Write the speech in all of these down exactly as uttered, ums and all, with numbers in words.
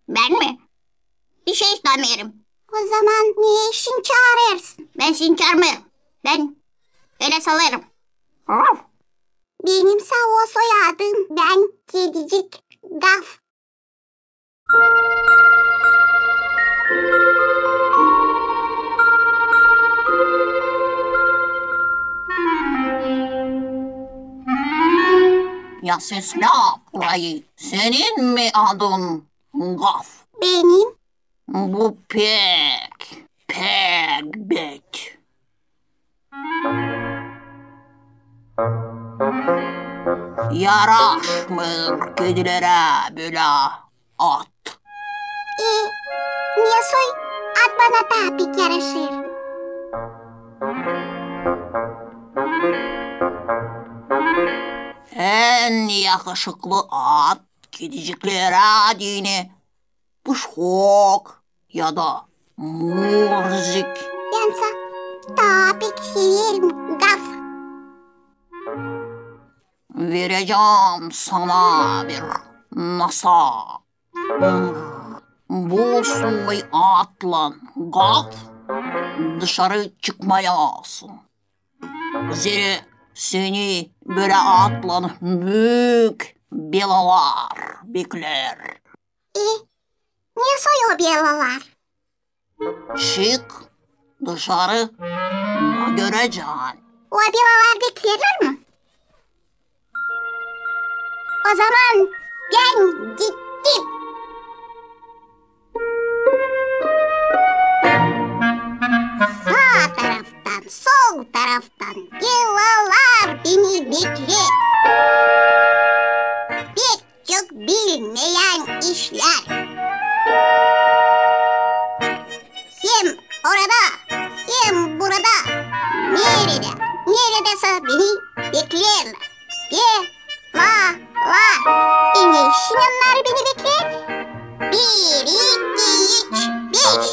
Bän mi? Bişey istämeerim. O zaman ne için çaarêrsın? Bän seni çaarmêêrım. Bän ölä salarım. Raf. Benim sa o soyadım. Bän kedicik. Gaf. Ya seslä burayı. Senin mi adın Gaf? Benim. Bu pek, pek bet. Yaraşmêêr kedilerä bölä ad. E, ne soy ad bana taa pek yaraşêr? En yakışıklı ad kediciklerä deyni Puşok ya da Murzik. Bän sa taa pek severim, Gaf. Verecäm sana bir nasa. Bu soy adlan, Gaf, dışarı çıkmayasın. Zerä seni bölä adlan büük belalar bekleer. E, ne soy o belalar? Çık dışarı, görecän. O belalar bekleerlär mi? O zaman bän gittim. Saa taraftan, sol taraftan belalar beni bekleer. Pek çok bilmeyän işlär. Hem orada, hem burada. Neredä, neredäsä beni bekleerlär. Belalar. E, ne için onnar beni bekleer? Bir, iki, üç, beş.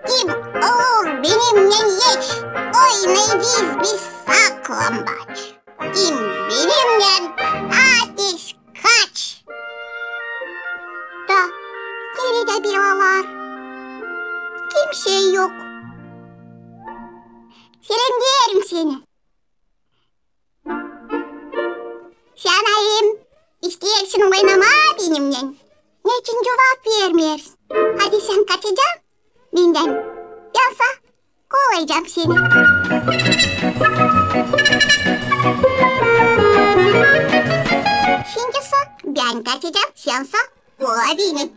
Kim olur benimnän eş? Oynayacez biz saklambaç. Kim benimnän, ateş kaç. Da neredä belalar? Kimsey yok. Selemneerim seni. Sän hem isteersin oynamaa benimnän? Neçin cuvap vermeersin? Hadi sän kaçacaan bendän. Bän sa kovalayacam seni. Şindi sa bän kaçacam, sän sa kola beni.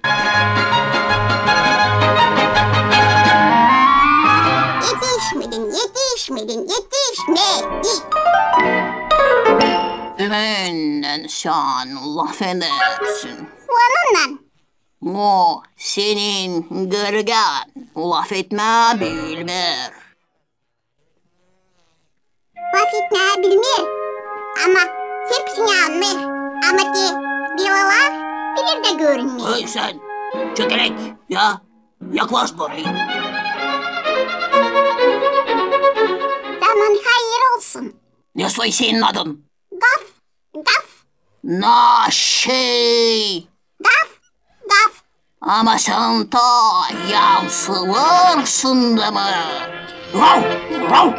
Etişmedin, etişmedin, etişmedin. Kimennän sän lafedersin? Onunnan. O senin görgän, lafetmää bilmeer. Lafetmää bilmeer, ama hepsini annar. Ama te belalar bir dä görünmeer. Hey sän, çökelek ya, yaklaş burayı. Zaman hayır olsun. Ne soy senin adın? Gaf, Gaf. Naşey. Gaf, Gaf. Ama sän taa yansılêrsın da mı? Rau, rau.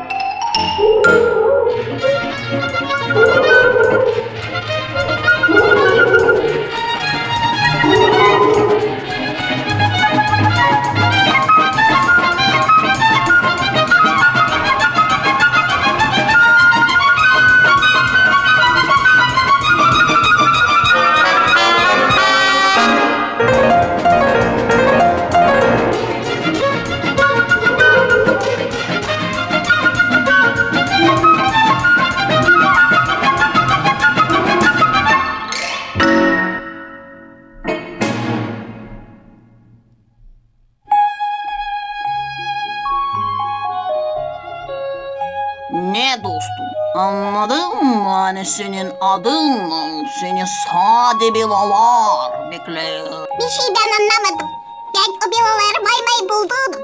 Ne, dostum, annadın mı, ani senin adınnan seni sade belalar bekleer? Bişey bän annamadım. Bän o belaları may-may buldum.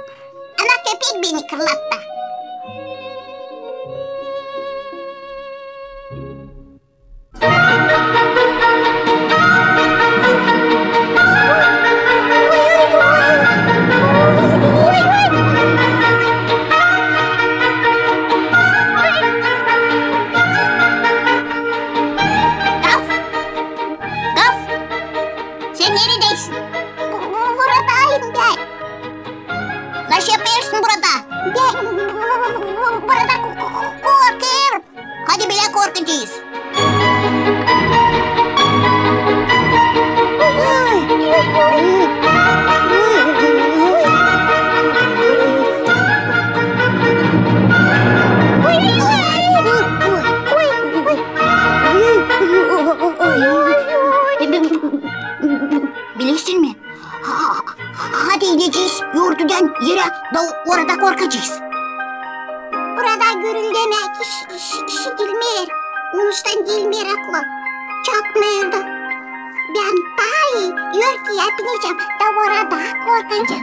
Ana köpek beni kırlattı. Gidecez yurdudan erä da orada korkacez. Burada gürüldemäk iş, iş, işidilmeer. Onuştan gelmeer aklıma. Çatmêêr da. Bän taa ii örtü yapınacam da orada korkacam.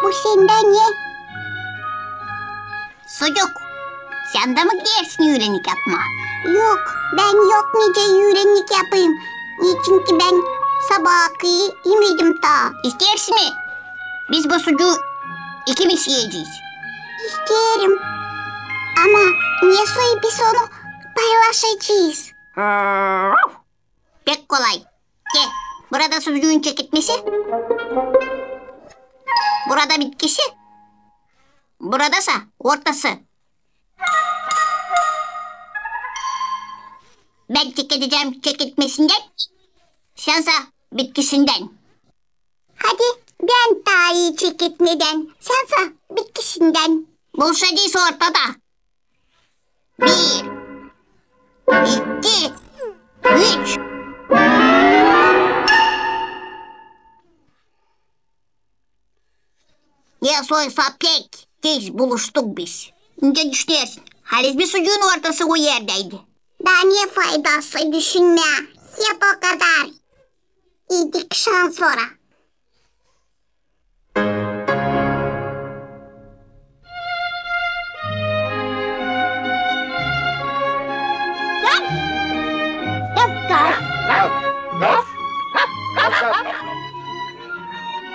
Bu sendä ne? Sucuk, sän dä mi gidersin üürenik yapmaa? Yok, bän yok nicä üürenik yapayım. Neçinki bän sabaakiin imedim taa. İsteersin mi? Biz bu sucuu ikimiz iyecez. İsteerim. Ama nesoy biz onu paylaşacez? Pek kolay. Te, burada sucuun çeketmesi. Burada bitkisi. Burada sa ortası. Bän çeketecäm çeketmesindän, sän sa bitkisindän. Hadi, bän taa ii çeketmedän, sän sa bitkisindän. Buluşacez ortada. Bir, iki, üç. Nesoysa pek tez buluştuk biz. Nicä düşünersin, halizdä sucuun ortası o erdäydi. Da ne faydası düşünmää, hep o kadar. İyiydik şansora.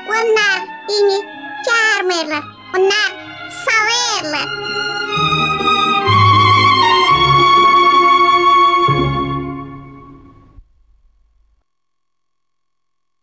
Onnar beni çaarmêêrlar, onnar salêrlar.